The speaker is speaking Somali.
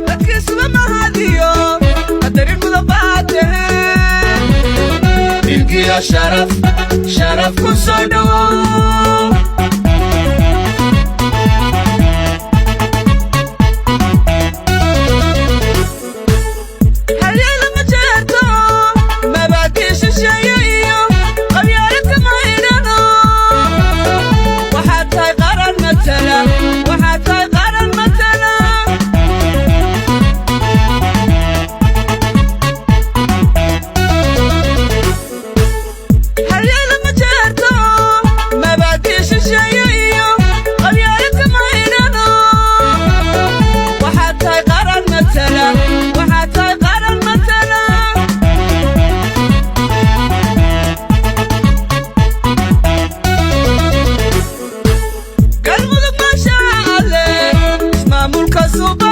Dadkiisuba mahadiyo qadarin mudan baa tahe. Milkiyo sharaf, sharaf ku soo dhowow. Haryada ma jeerto, mabaadii shisheeye iyo qabyaaladka maydhano. Waxaad tahay qaran matala, waxaad tahay qaran matala. Haryada ma jeerto, mabaadii shisheeye iyo qabyaaladka maydhano. Waxaad tahay qaran matala, waxaad tahay qaran matala. Galmudug maashaa Alle, ismaamulka suuban.